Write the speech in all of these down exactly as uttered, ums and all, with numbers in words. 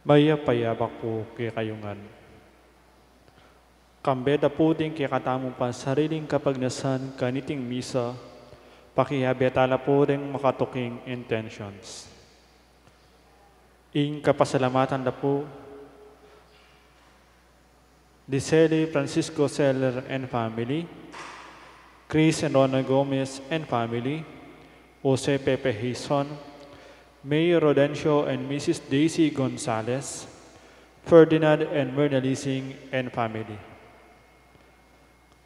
Mayap a yabak pu kekayu ngan. Kambe da pu ding kekatamung pansariling kapagnasan kaniting misa, pakiabe tala pu ding makatuking intentions. Ing kapasalamatan da pu, Liseli Francisco Seller and family, Chris and Rona Gomez and family, Jose Pepe Hison, Mayor Rodencio and Missus Daisy Gonzalez, Ferdinand and Myrna Lising and family.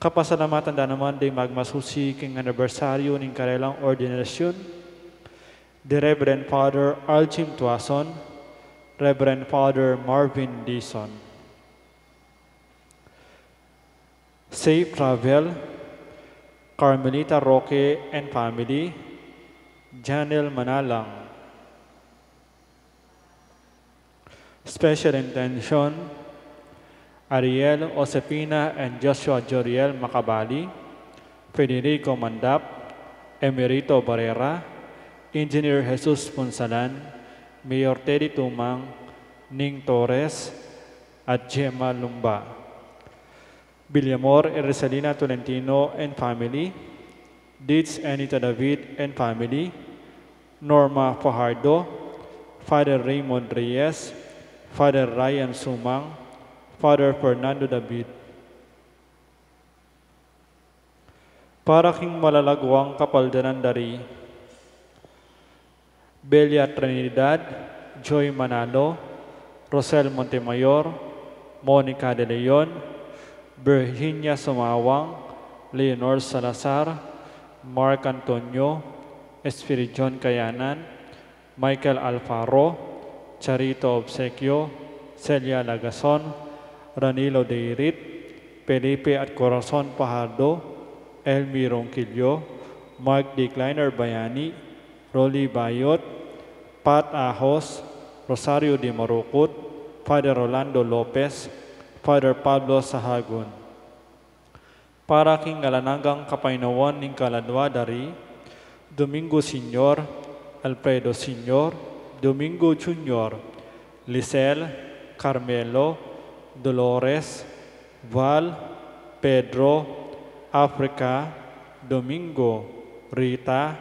Kapasalamatan da naman ding magmasusi king anibersaryu ning karelang ordinasyun, the Reverend Father Alcim Tuason, Reverend Father Marvin Dizon. Safe travel, Carmelita Roque and family, Janel Manalang. Special intention, Ariel Josefina and Joshua Joriel Macabali, Federico Mandap, Emerito Barrera, Engineer Jesus Punsalan, Mayor Teddy Tumang, Ning Torres, at Gemma Lumba. Villamor Erisalina Tolentino and family, Dids Anita David and family, Norma Fajardo, Father Raymond Reyes, Father Ryan Sumang, Father Fernando David. Para king malalaguang kapaldanan dari, Belia Trinidad, Joy Manalo, Rosel Montemayor, Monica de Leon, Virginia Sumawang, Leonor Salazar, Mark Antonio, Espiridion Kayanan, Michael Alfaro, Charito Obsequio, Celia Lagason, Ranilo Deirit, Felipe at Corazon Fajardo, Elmi Ronquillo, Mark Decliner Bayani, Rolly Bayot, Pat Ahos, Rosario Di Marucut, Father Rolando Lopez, Father Pablo Sahagun. Para king alang anggang kapaynawan ning kaladua dari, Domingo Senior, Alfredo Senior, Domingo Junior, Lisel, Carmelo, Dolores, Val, Pedro, Africa, Domingo, Rita,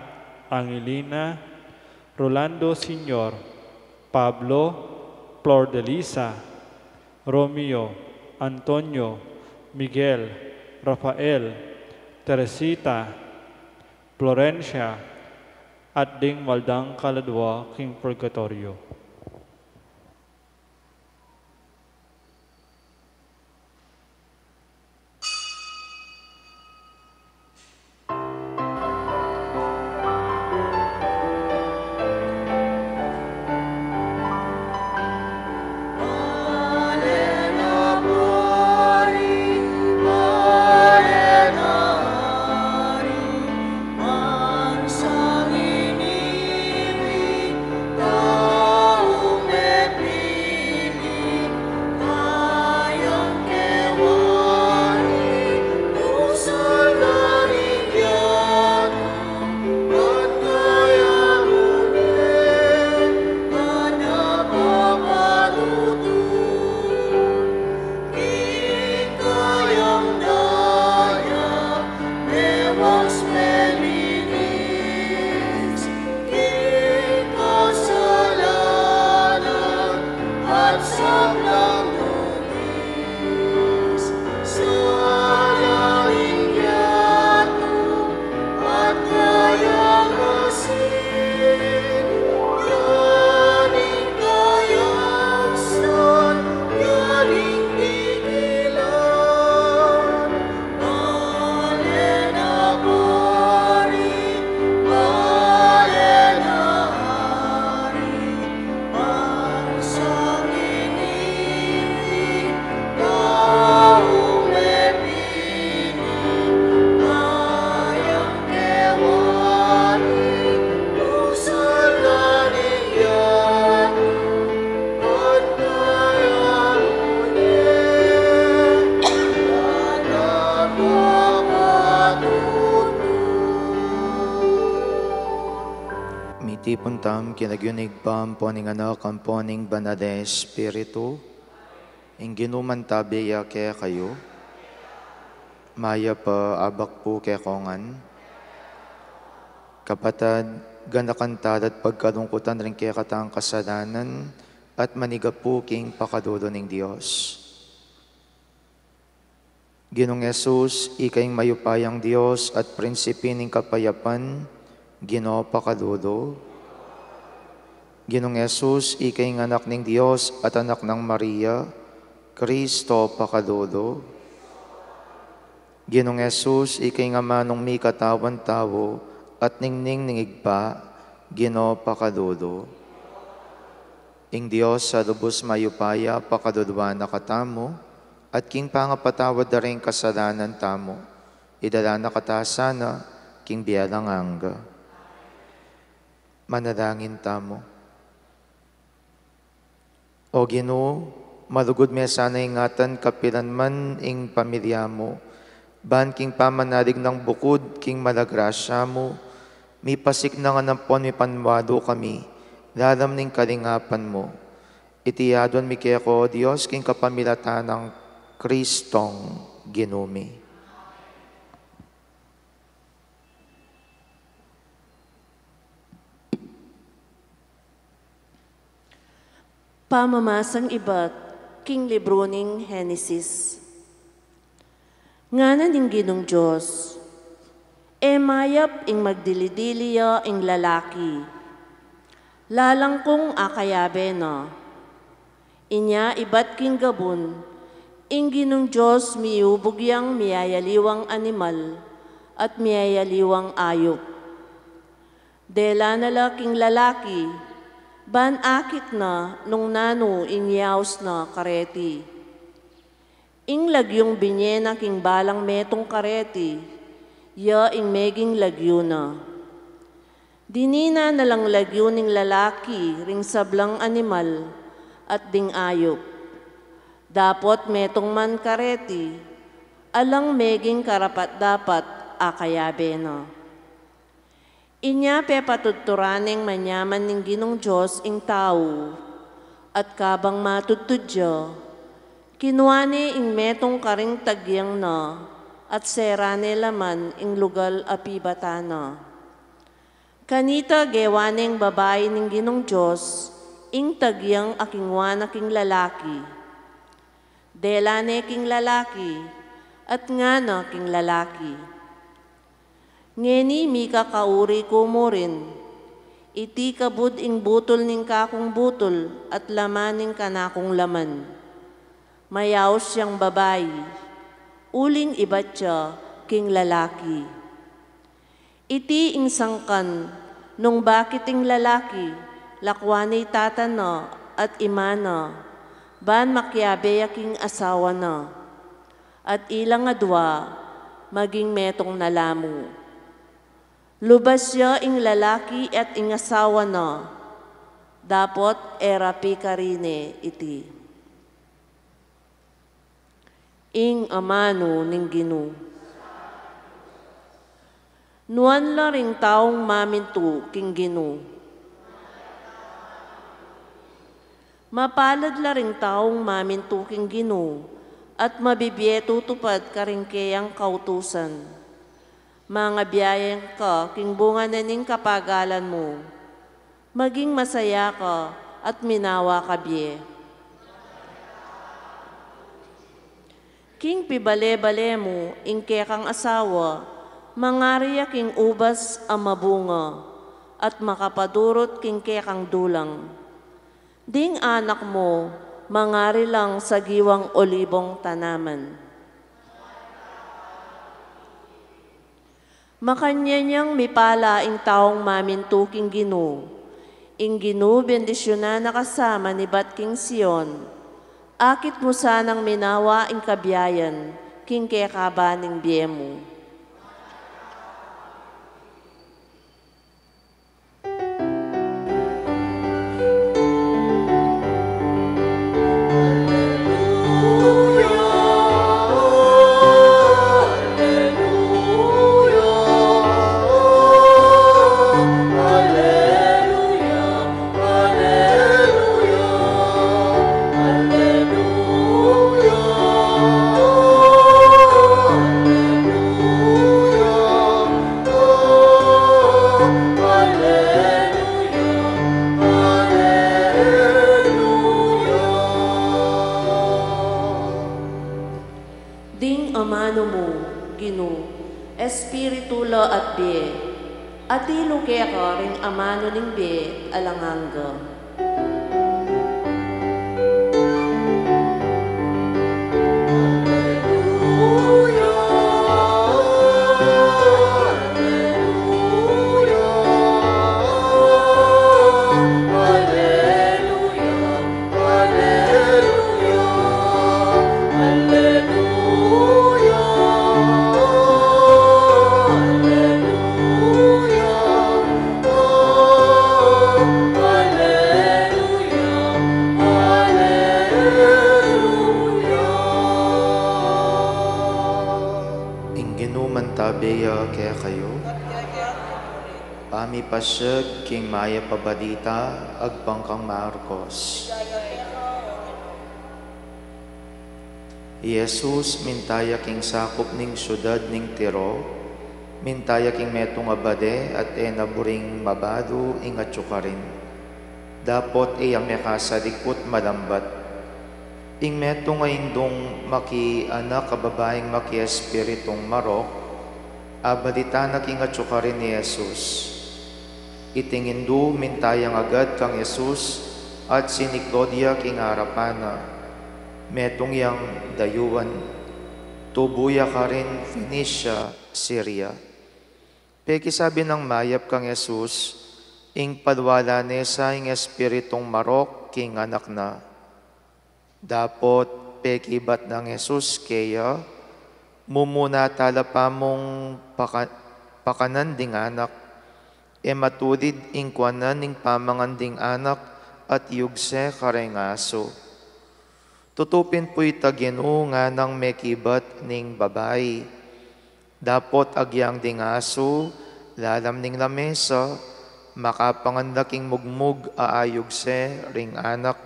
Angelina, Rolando Senior, Pablo, Flor de Lisa, Romeo, Antonio, Miguel, Rafael, Teresita, Florencia, at ding maldang kaladua king purgatoryo. Ipun tam king lagyu ning Ibpa, ampo ning Anak, ampo ning Banal a Espiritu. Ing Ginu mantabe ya kekayu. Mayap a abak pu kekongan. Kapatad, ganakan tala at pagkalungkutan ring kekatang kasalanan at manigapu king pakalulu ning Dios. Ginung Jesus, ika ing mayupayang Dios at prinsipe ning kapayapan, Ginu, pakalulu. Ginung Jesus, ika ing Anak ning Dios at Anak nang Maria, Kristo, pakalulu. Ginung Jesus, ika ing amanung mikatawan tau at ningning ning Ibpa, Ginu, pakalulu. Ing Dios a lubus mayupaya pakaluluan na katamu, at king pangapatawad da ring kasalanan tamu, idala na kata sana king bie alang angga. Manalangin tamu. O Ginu, malugud me sana ingatan kapilan man ing pamilya mu, ban king pamanalig nang bukud king mala grasya mu, mipasiknangan ampon mipanwalu kami lalam ning kalingapan mu. Iti aduan mi keka, O Dios, king kapamilatan nang Kristong Ginu mi. Pamamasang ibat king libru ning Henesis. Ngana ning Ginung Dios, e mayap ing magdili-dili ya ing lalaki. Lalang kung akayabe na. Inya ibat king gabun, ing Ginung Dios miyubug yang miyayaliwang animal at miyayaliwang ayup. Dela na la king lalaki, ban akit na nung nanu ing yaus na kareti. Ing lagyung binie na king balang metung kareti, ya ing meging lagyu na. Dininan na lang lagyu ning lalaki ring sablang animal at ding ayup. Dapot metung man kareti, alang meging karapat-dapat akayabe na. Inya pepatudturan neng manyaman ning Ginung Dios ing tau, at kabang matudtud ya, kinua ne ing metung karing tagyang na, at sera ne la man ing lugal a pibatan na. Kanita gewa neng babai ning Ginung Dios ing tagyang a kinua na king lalaki. Dela ne king lalaki, at ngana king lalaki, ngeni mika kauri ku mu rin, iti kabud ing butul ning kakung butul at laman ning kanakung laman. Mayaus yang babai, uling ibat ya king lalaki. Iti ing sangkan nung bakit ing lalaki lakwan ne i tata na at i ina na, ban makiabe ya king asawa na, at ilang adua maging metung na la mu. Lubas ya ing lalaki at ing asawa na, dapot e ra pikarine iti. Ing amanu ning Ginu. Nuan la ring taung mamintu king Ginu. Mapalad la ring taung mamintu king Ginu, at mabibie tutupad karing keyang kautusan. Mangabiayan ka king bunga na ning kapagalan mu. Maging masaya ka at minawa ka bie. King pibale-bale mu ing kekang asawa, mangari ya king ubas a mabunga, at makapadurut king kekang dulang. Ding anak mu, mangari lang sagiwang olibong tanaman. Makanyan yang mipala ing taung mamintu king Ginu. Ing Ginu bendisyunan na ka sa manibat king Sion. Akit mu sanang minawa ing kabiayan king kekaba ning bie mu. Ginu, Espiritu la at bie, atilu keka ring amanu ning bie alang angga. Ing Ginu mantabe ya kekayu. Pamipasyag king mayap a balita agpang kang Marcos. I Jesus minta ya king sakup ning siudad ning Tiro, minta ya king metung a bale at e na buring mabalu ing atyu karin. Dapot e ya mekasalikut, malambat. Ing metung a indung makianak a babaing makiespiritung marok, abalita na king atyu karin i Jesus. Iting indu minta yang agad kang Jesus at siniklaud ya king arapan na. Metung yang dayuan, tubu ya karin Phoenicia, Syria. Pekisabi nang mayap kang Jesus, ing palwala ne sa ing espiritung marok king anak na. Dapot pekibat nang Jesus keya, mumuna tala pa mung paka-, pakanan ding anak, e matulid ing kuanan ning pamangan ding anak at yugse kareng asu. Tutu pin pu ita Ginu, nganang mekibat ning babai. Dapot agyang ding asu, lalam ning lamesa, makapangan la king mugmug a ayugse ring anak.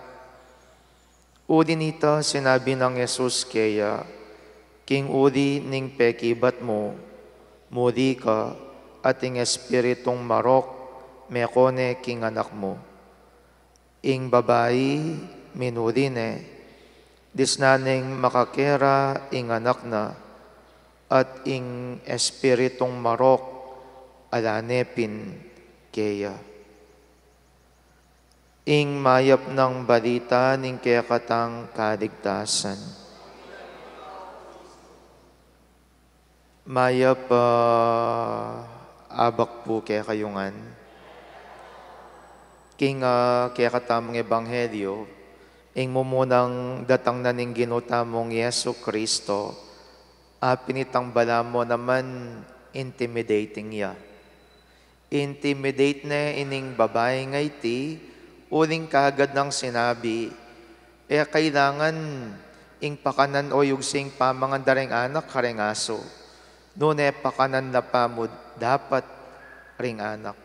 Uli nita sinabi nang Jesus keya, king uli ning pekibat mu, muli ka at ing espiritung marok meko ne king anak mu. Ing babai minuli ne, disnan neng makakera ing anak na, at ing espiritung marok ala ne pin keya. Ing mayap nang balita ning kekatang kaligtasan. Mayap a abak pu kekayu ngan. King, ah, kekatamung ebanghelyo, ing mumunang datang na ning Ginu tamung Jesu Kristo, apin itang balamu naman intimidating ya. Intimidate ne ining babai a iti, uling kagad nang sinabi, e kailangan ing pakanan o yugsing pamangan da ring anak kareng asu, nune pakanan na pa mu dapat ring anak.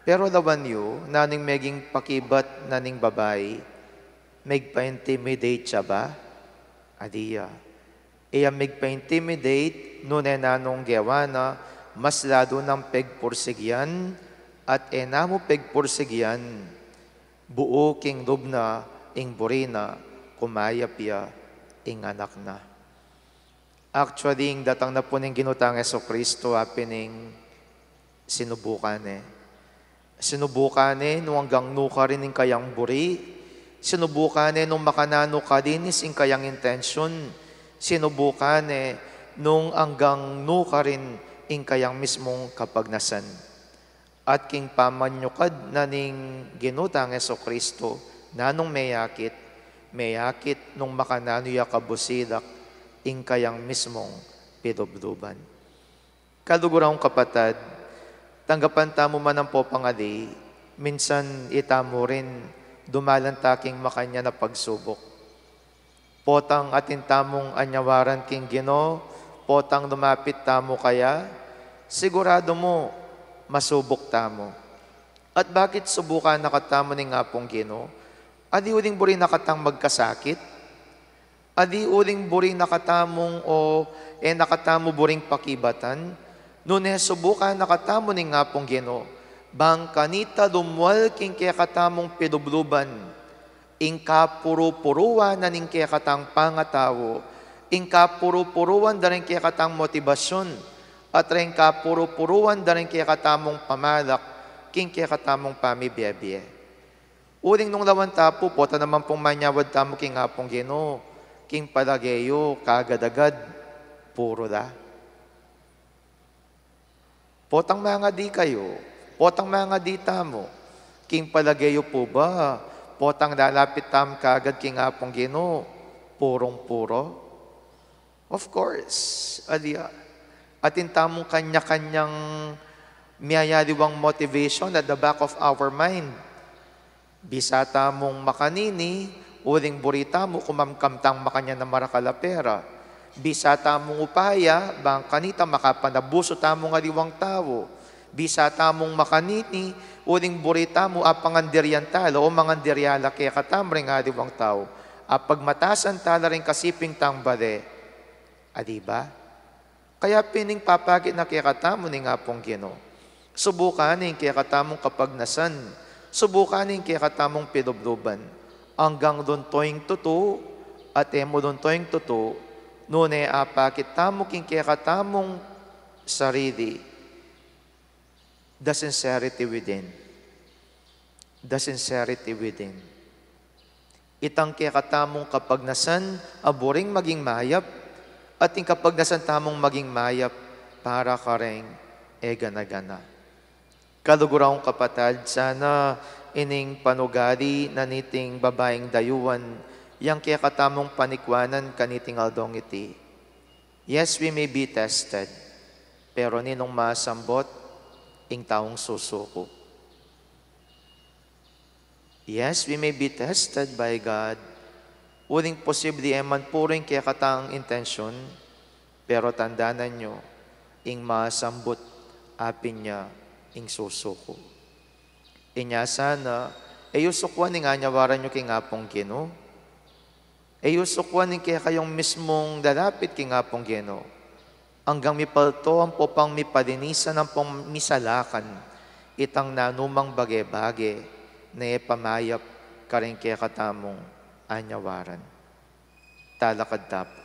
Pero lawan yu, nanu ing meging pakibat na ning babai, megpa-intimidate ya ba? Adi ya. E ya megpa-intimidate, nune nanung gewa na, mas lalu nang pegpursigyan, at e na mu pegpursigyan, buu king lub na ing buri na, kumayap ya ing anak na. Actually, ing datang na pu ning Ginu tang Jesu Kristo, apin ing sinubukan ne. Sinubukan ne nung anggang nu karin ing kayang buri, sinubukan ne nung makananu kalinis ing kayang intensyun, sinubukan ne nung anggang nu karin ing kayang mismung kapagnasan. At king pamanyukad na ning Ginu tang Jesu Kristo, nanung meyakit, meyakit nung makananu ya kabusilak ing kayang mismung pilubluban. Kaluguran kung kapatad, tanggapan tamu man ampo pang ali, minsan itamu rin dumalan ta king makanyan a pagsubuk. Potang atin tamung anyawaran king Ginu, potang lumapit tamu kaya, siguradu mu masubuk tamu. At bakit subukan na katamu ning Apung Ginu? Adi uling buri na katang magkasakit? Adi uling buri na katamung o e na katamu buring pakibatan, nune subukan na katamu ning Apung Ginu, bang kanita lumwal king kekatamung pilubluban, ing kapuru-puruan na ning kekatang pangatau, ing kapuru-puruan da ring kekatang motibasyun, at ring kapuru-puruan da ring kekatamung pamalak, king kekatamung pamibie-bie. Uling nung lawan ta pu, pota naman pung manyawad tamu king Apung Ginu, king palage yu, kagad-agad, puru la. Potang mangadi kayu, potang mangadi tamu, king palage yu pu ba, potang lalapit tamu kagad king Apung Ginu, purung-puru? Of course, ali ya. Atin tamung kanya-kanyang miyayaliwang motivation at the back of our mind. Bisa tamung makanini, uling buri tamu kumamkamtang makanyan a marakal a pera. Bisa tamung upaya, bang kanita makapanabusu tamung aliwang tau. Bisa tamung makanini, uling buri tamu apangandiryan tala o mangandirya la kekatamu ring aliwang tau. Apagmatasan tala ring kasiping tang bale. Ali ba? Kaya pin ing papakit na kekatamu ning Apung Ginu. Subukan ing kekatamung kapagnasan, subukan ing kekatamung pilubluban, anggang lunto ing tutu, at e mu lunto ing tutu, nune apakit tamu king kekatamung sarili. The sincerity within. The sincerity within. Itang kekatamung kapagnasan a buring maging mayap, at ing kapagnasan tamung maging mayap para kareng e gana-gana. Kaluguran kung kapatad, sana ining panugali na niting babaing dayuan, yang kekatamung panikwanan kaniting aldong iti. Yes, we may be tested, pero ninung masambut? Ing taung susuku. Yes, we may be tested by God. Uling posible e man puru ing kekatang intensyun, pero tandanan yu, ing masambut apin ya ing susuku. Inya sana, e yu sukuan ing anyawaran yu king Apung Ginu. E yu sukuan ing kekayung mismung lalapit king Apung Ginu. Anggang mipalto ampo pang mipalinisan ampong misalakan itang nanumang bage-bage ne pamayap karing kekatamung anyawaran. Talakad ta pu.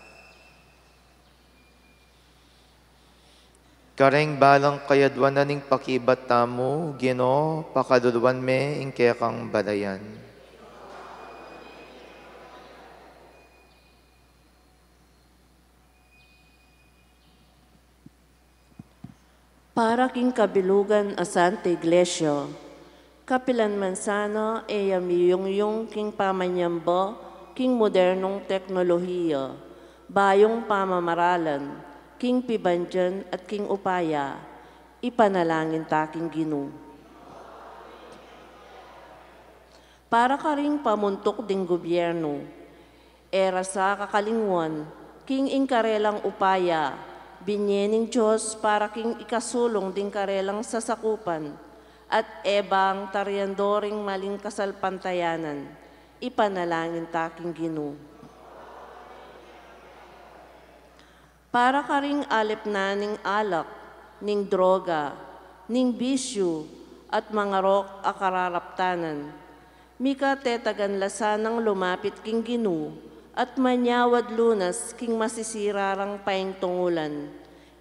Karing balang kayadwanan ning pakibat tamu, Ginu, pakaluluan me ing kekang balayan. Para king kabilugan a Santa Iglesia, kapilan man sana e ya miyungyung king pamanyamba king modernong teknolohiya, bayung pamamaralan, king pibandian at king upaya, ipanalangin ta king Ginu. Para karing pamuntuk ding gubyernu, e ra sa kakalingwan king ing karelang upaya, binie ning Dios para king ikasulung ding karelang sasakupan, at e bang tarian do ring maling kasalpantayanan, ipanalangin ta king Ginu. Para karing alip na ning alak, ning droga, ning bisyu, at mangarok a kararaptanan, mika tetagan la sanang lumapit king Ginu, at manyawad lunas king masisira rang paintungulan,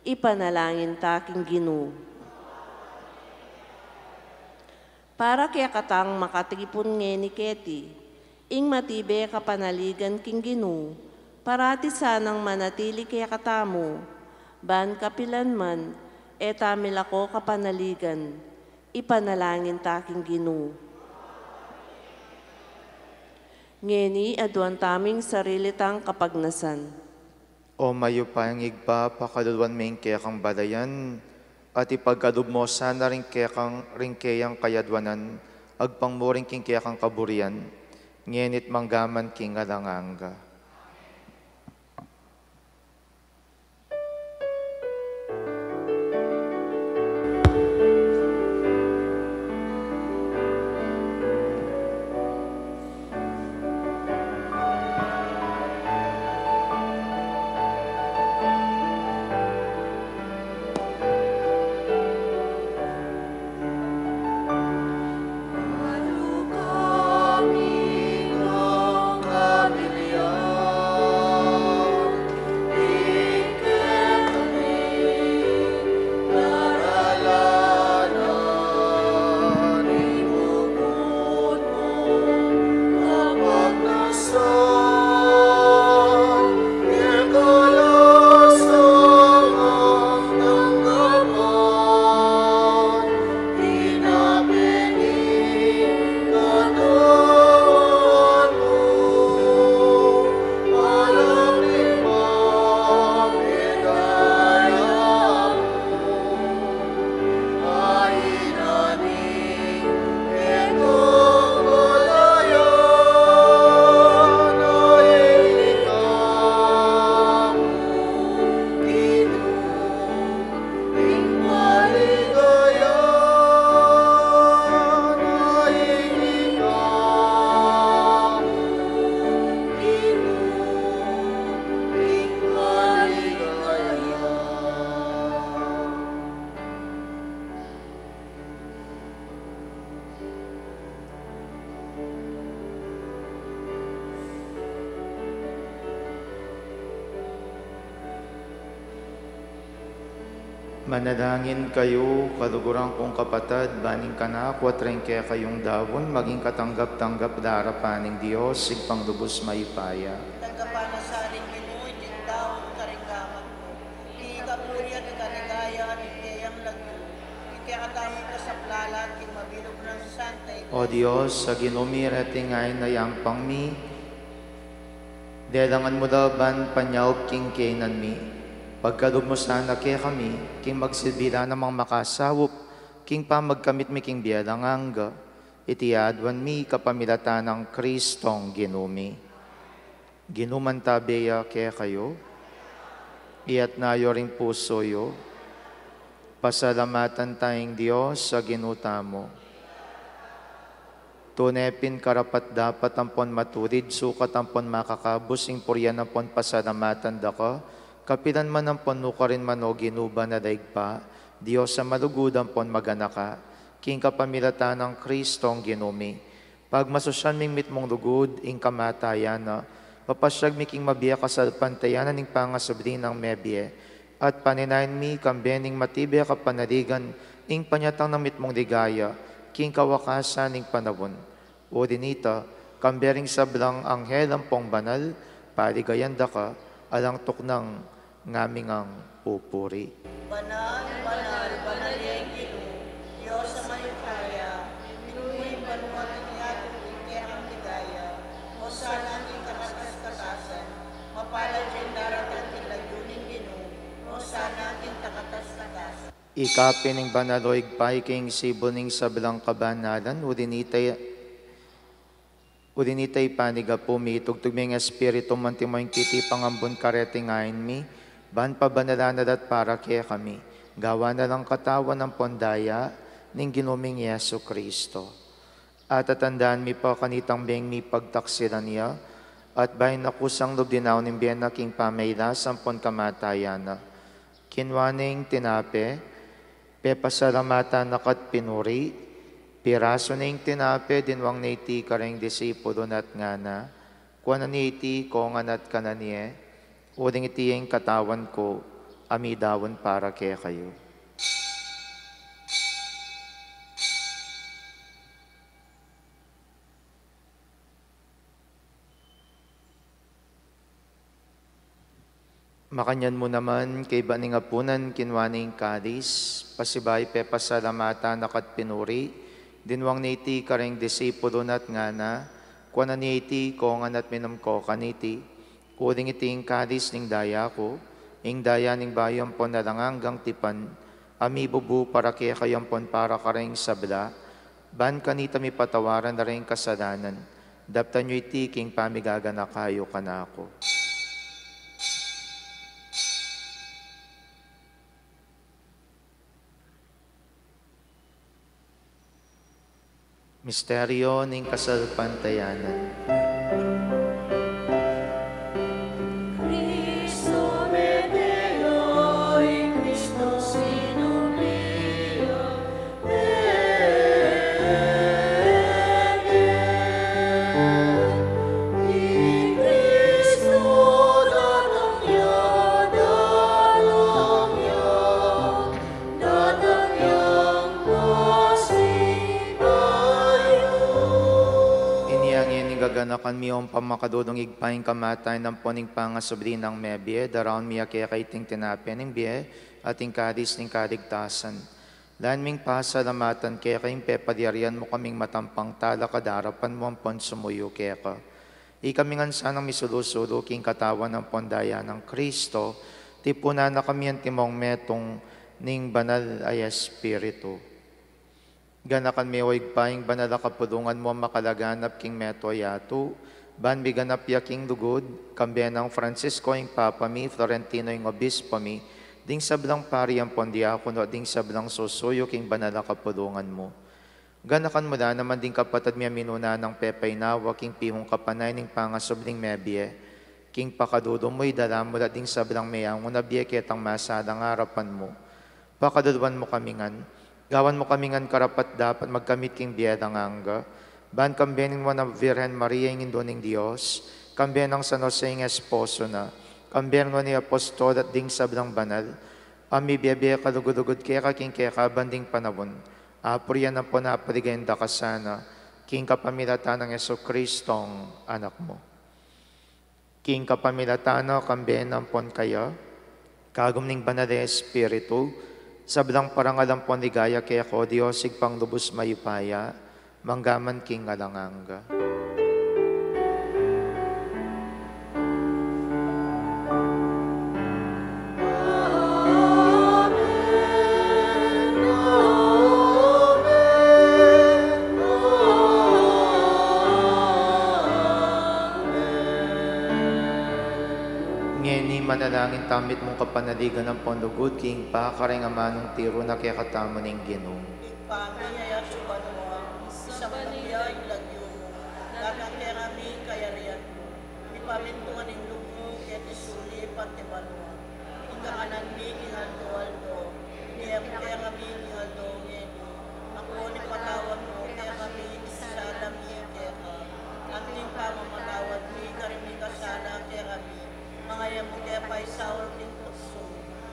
ipanalangin ta king Ginu. Para kekatang makatipun ngeni keti, ing matibe kapanaligan king Ginu, parati sanang manatili kekatamu, ban kapilan man, e ta milako kapanaligan, ipanalangin ta king Ginu. Ngeni aduan taming sarili tang kapagnasan. O mayupayang Ibpa, pakaluluan me ing kekang balayan, at ipagkalub mo sana ring kekang, ring keyang kayadwanan, agpang mu rin king kekang kaburian, ngeni't manggaman king alang angga. Manalangin kayu, kaluguran kung kapatad, ban ing kanaku at ring kekayung daun maging katanggap-tanggap king arapan ning Dios, Ibpang lubus mayupaya. Tanggapan na sa rin, Ginu, iting daun karing gamat mu, king ikapuri at ikaligaya ning keyang lagyu, king kekatamung kasaplalan at king mabilug nang Santa Iglesia. O Dios, a Ginu mi, reting ain a yampang mi, lelangan mu la ban panyaup king kaynan mi. Pagkalub mu sana kekami king magsilbi la namang makasaup king pamagkamit mi king bie alang angga. Iti aduan mi kapamilatan nang Kristong Ginu mi. Ginu, mantabe ya kekayu. Iyatas yu ring pusu yu. Pasalamatan taya ing Dios a Ginu tamu. Tune pin karapat-dapat ampon matulid, sukat ampon makakabus ing purian ampon pasalamatan da ka, kapilan man ampon nukarin man, o Ginu, banal a Ibpa, Dios a malugud ampon maganaka, king kapamilatan nang Kristong Ginu mi. Pagmasusyan ming mitmung lugud ing kamatayan na, papasyag mi king mabie a kasalpantayanan ning pangasubli nang mebie, at paninayan mi kambe ning matibe a kapanaligan ing panyatang nang mitmung ligaya king kawakasan ning panaun. Uli nita, kambe ring sablang anghel ampong banal, paligayan da ka, alang tuknang ngaming pupuri. Banal, banal, banal ya ing Ginu, Dios a mayupaya, mitmu ing banua at ing yatu king kekang ligaya. Hosana king takatas-katasan, mapalad ya ing daratang king lagyu ning Ginu, Hosana king takatas-katasan. Ika pin ing banal, o Ibpa, ika ing sibul ning sablang kabanalan, uli nita, uli nita ipanyawad mi, itugtug me ing Espiritu mu antimo ing titipang ambun kareting ain mi, ban pabanalan na la at para kekami, gawan na lang katawan ampon daya ning Ginu ming Jesucristo. At tatandaan mi pa kanitang beng mipagtaksilan ya, at bayu na kusang lub dinaun ing bie na king pamailas ampon kamatayan na, kinua ne ing tinape, pepasalamatan na ka't pinuri, pirasu ne ing tinape, dinwang ne iti kareng disipulu na at ngana, kuanan ye iti kongan at kanan ye, uling iti ing katawan ku, a midaun para kekayu. Makanyan mu naman, kaybat ning apunan, kinua ne ing kalis, pasibayu pepasalamatan na ka't pinuri, dinwang ne iti kareng disipulu na at ngana, kuanan ye iti kongan at minum ko kaniti, uling iti ing kalis ning daya ku, ing daya ning bayu ampon alang anggang tipan, a mibubu para kekayu ampon para kareng sabla, ban kanita mipatawaran la ring kasalanan. Daptan yu iti king pamigaganaka yu kanaku. Misteryo ning kasalpantayanan. Cristo mete ya, Cristo sinubli ya, mete. I Cristo datang ya, datang ya. Datang yang pasti bayu. Inya ngeni gaganakan mi, O pamakadudung Ibpa, ing kamatayan ampon ing pangasubli nang mebie, daraun mi keka iting tinape ning bie at ing kalis ning kaligtasan. Lalu ming pasalamatan keka ing pepalyarian mu kaming matampang talakad king arapan mu ampon sumuyu keka. Ikami ngan sanang misulu-sulu king katawan ampon daya nang Cristo, tipunan na kami antimong metung ning Banal a Espiritu. Ganakan me, O Ibpa, ing banal a kapulungan mu a makalaganap king meto a yatu, ban miganap ya king lugud, kambe nang Francisco ing Papa mi, Florentino ing Obispo mi, ding sablang pari ampon diakono, ding sablang susuyu king banal a kapulungan mu. Ganakan mu la naman ding kapatad mi a minuna nang pepainawa king pihung kapanayan ning pangasubling mebie, king pakalulu mu idala mu la ding sablang meangun a bie ketang masalang arapan mu. Pakaluluan mu kami ngan, gawan mu kami ngan karapat-dapat magkamit king bie alang angga, ban kambe ning Nuan a Virgen Maria ing Indu ning Dios, kambe nang San Jose ing esposo na, kambe ning Nuan a Apostol at ding sablang banal, Pamibiabe kalugud-lugud keka king kekabang ding panaun, apurian ampon apaligayan da ka sana, king kapamilatan nang Jesucristong Anak mu. King kapamilatan na, kambe na ampon kaya, kagum ning Banal a Espiritu, sablang parangal ampon ligaya keka, o Dios, Ibpang lubus mayupaya, mangga man king alang angga. Ngeni manalangin tamu mitmung kapanaligan ampon lugud king pakarengaman nang tiru na kekatamu ning Ginu. Ibpa mi, atsu ka banua, misamban ya ing lagyu mu, datang kekami ing kayarian mu, mipamintuan ing lub mu keti sulip anti banua. Ing kakanan mi king aldo-aldo ibie mu kekami king aldo ngeni, ampon ipatawad mu kekami ing sala mi keka, anti ing pamamatawad mi karing mikasala kekami, manga e mu ke paisaul king tuksu,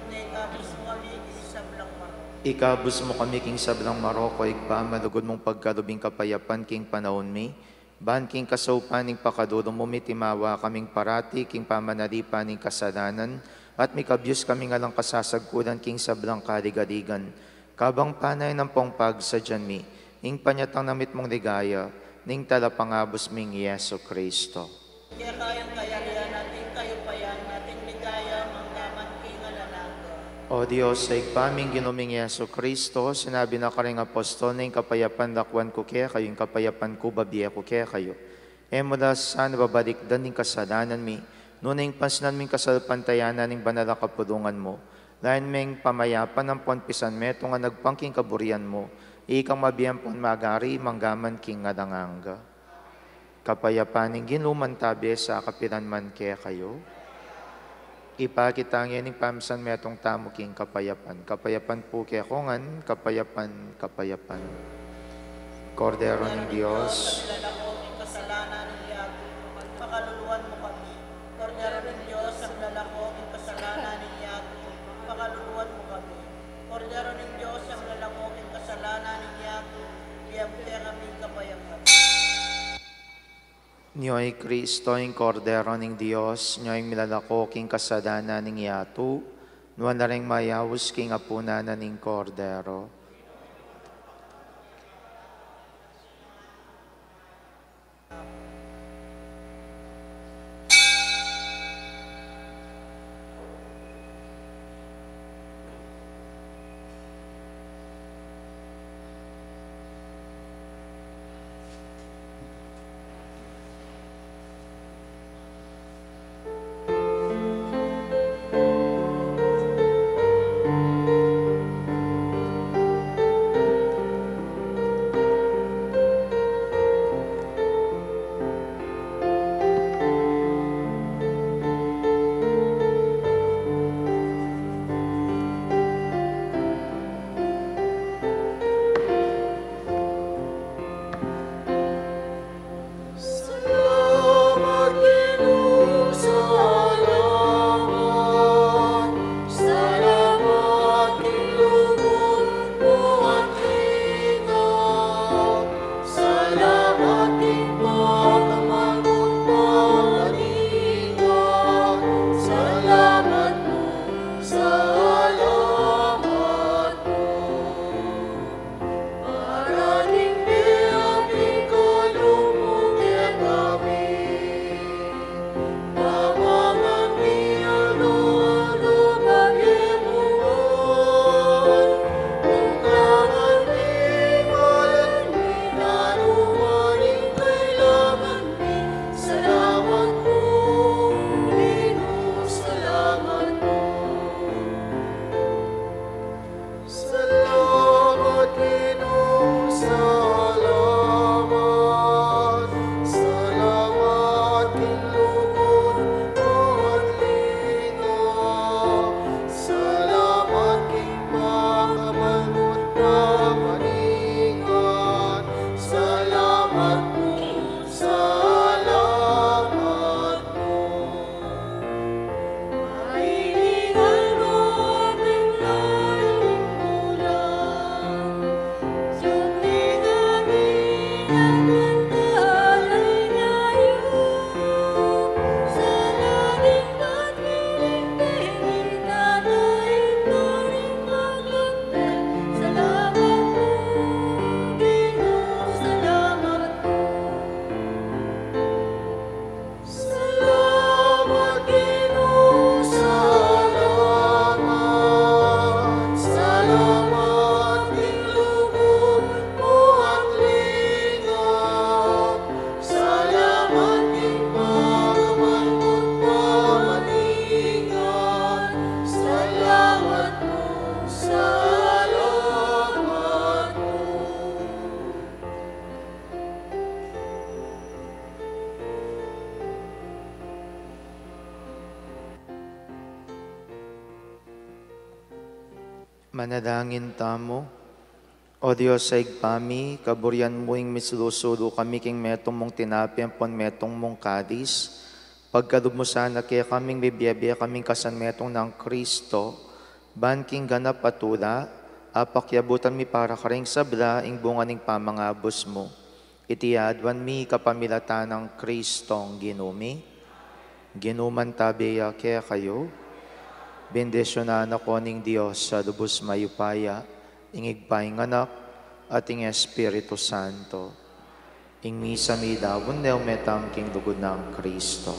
nune ikabus mu kami king sablang marok. Ikabus mu kami king sablang marok, o Ibpa, malugud mung pagkalub ing kapayapan king panaun mi, ban king kasaupan ning pakalulu mu mitimawa kaming parati king pamanalipan ning kasalanan, at mikabus kaming alang kasasagkulan king sablang kaligaligan, kabang panayan ampong pagsadyan mi ing panyatang na mitmung ligaya ning Talapangabus ming Jesucristo. Keka ing kayarian, at ing kayupayan, at ing ligaya, mangga man king alang angga. O Dios, Ibpa ming Ginu ming Jesucristo, sinabi na karing apostol na, ing kapayapan lakwan ku kekayu, ing kapayapan ku babie ku kekayu. E mu la sana babalikdan ing kasalanan mi, nune ing pansinan mu ing kasalpantayanan ning banal a kapulungan mu, lain meng pamayapan ampon pisanmetung a agpang king kaburian mu, ikang mabie ampon magari mangga man king alang angga. Kapayapan ning Ginu mantabe sa kapilan man kekayu. Ipakit tang ing pamisanmetung tamu king kapayapan. Kapayapan pu kekongan, kapayapan, kapayapan. Kordero ning Dios. Ing lalako king kasalanan ning yatu, pakaluluan mu kami. Kordero ning Dios, ing lalako king kasalanan ning yatu, pakaluluan mu kami. Kordero ning Dios, ing lalako king kasalanan ning yatu, ibie mu kekami ing kapayapan. Nyo i Kristo, ing Kordero ning Dios, nyo ing milalako king kasalanan ning yatu, nuan la ring mayaus king apunan na ning Kordero. Manalangin tamu. O Dios a Ibpa mi, kaburian mu ing misulu-sulu kami king metung mung tinape ampon metung mung kalis. Pagkalub mu sana kekaming mibie-bie kaming kasanmetung nang Kristo, ban king ganap a tula, apakiabutan mi para karing sabla ing bunga ning pamangabus mu. Iti aduan mi kapamilatan nang Kristong Ginu mi. Ing Ginu mantabe ya kekayu. Bendisyunan na kayu ning Dios a lubus mayupaya, ing Ibpa, ing Anak, at ing Espiritu Santo. Ing misa mi daun ne, ume tamu king lugud nang Kristo.